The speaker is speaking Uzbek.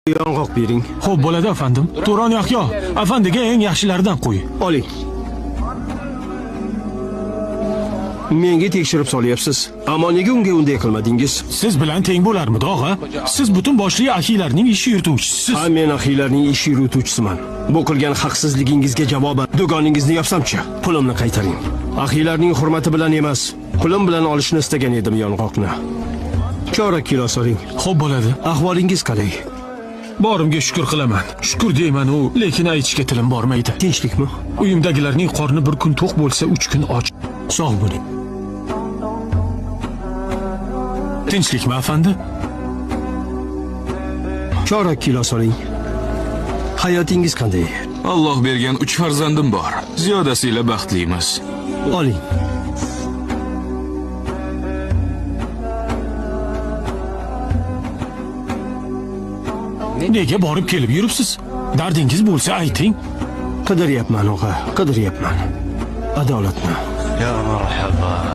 Yong'oq bering. Xo'p bo'ladi afandim. Turon Yahyo, afandiga eng yaxshilaridan qo'y. Oling. Menga tekshirib solyapsiz. Ammo nega unga unday qilmadingiz? Siz bilan teng bo'larmidi, og'a? Siz butun boshli ahiylarning ish yurituvchisiz. Ha, men ahiylarning ish yurituvchisiman. Bu qilgan haqsizligingizga javoban do'koningizni yopsamchi, pulimni qaytaring. Ahiylarning hurmati bilan emas, pulim bilan olishni istagan edim yong'oqni. Chorak kilo soling. Xo'p bo'ladi. Ahvolingiz qalay? Borimga shukr qilaman. Shukr deyman u, lekin aytishga tilim bormaydi. Tinchlikmi? Uyimdagilarning qorni bir kun to'q bo'lsa, 3 kun och. Sog' bo'ling. Tinchlikmi, afandi? Chorak kilo soling. Hayotingiz qanday? Alloh bergan 3 farzandim bor. Ziyodasiyla baxtlimiz. Oling. Nega borib kelib yuribsiz? Dardingiz bo'lsa ayting. Qidiryapman, og'a, qidiryapman. Adolatni. Ya marhaba.